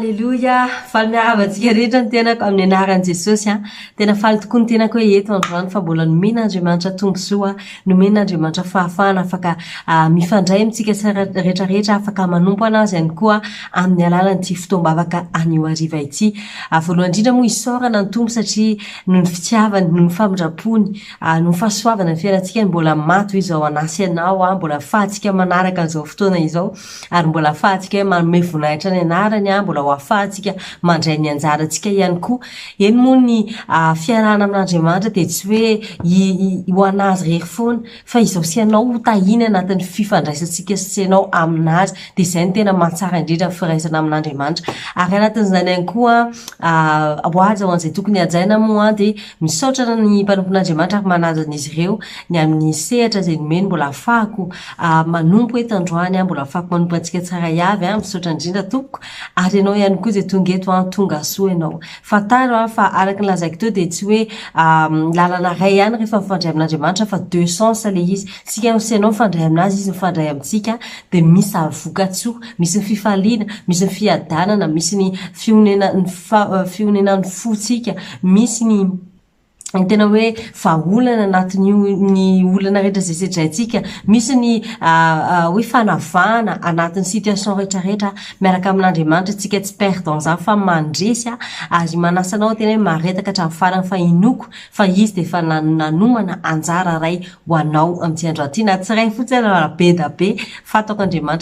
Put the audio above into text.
Aleloia! Faly miarahaba antsika rehetra ny tenako amin'ny anaran'i Jesosy a. Tena faly tokoa ny tenako hoe eto androany fa mbola nomen'Andriamanitra tombontsoa, nomen'Andriamanitra fahafahana afaka mifandray amintsika rehetra rehetra, afaka manompo an'Azy ihany koa amin'ny alalan'ity fotoam-bavaka anio hariva ity. Voalohany indrindra moa isaorana ny Tompo satria noho ny fitiavany, noho ny famindram-pony, noho ny fahasoavana ny fiainantsika mbola mato izao anasy anao, mbola afahantsika manaraka an'izao fotoana izao. Ary mbola afahantsika hoe manome voninahitra ny anarany, mbola ho afahantsika mandray ny anjarantsika ihany koa. Eny moa ny fiarahana amin'Andriamanitra dia tsy hoe ho an'Azy irery foana, fa izao sy ianao ho tahiany anatin'ny fifandraisantsika sy ianao amin'Azy. Dia izay no tena mahatsara indrindra ny firaisana amin'Andriamanitra. Ary anatin'izany ihany koa, ho aja ho an'izay tokony hajaina moa dia misaotra ny mpanompon'Andriamanitra ary manaja an'izy ireo ny amin'ny sehatra izay nomeny mbola ahafahako manompo eto androany aho, mbola afahako manompo antsika tsirairay avy an, misaotra indrindra tompoko, ary ianao ihany koa izay tonga eto an, tonga soa ianao. Fantaro an fa araka ny lazaiko teo dia tsy hoe lalana iray ihany rehefa mifandray amin'Andriamanitra fa deux sens ilay izy, isika sy ianao mifandray amin'Azy, Izy mifandray amintsika, dia misy voka-tsoa, misy ny fifaliana, misy ny fiadanana, misy ny fionena- ny fionenan'ny fontsika, misy ny. Ny tena hoe vahaolana anatin'io ny olana rehetra izay sedraintsika, misy ny hoe fanavahana anatin'ny situation rehetra rehetra miaraka amin'Andriamanitra tsika tsy perdant izany fa mandresy ary manasa anao tena hoe maharetaka hatramin'ny farany fa inoako fa Izy dia efa nanomana anjara iray ho anao amin'ity androany ity na tsy iray fotsiny ary fa be da be fantako Andriamanitra.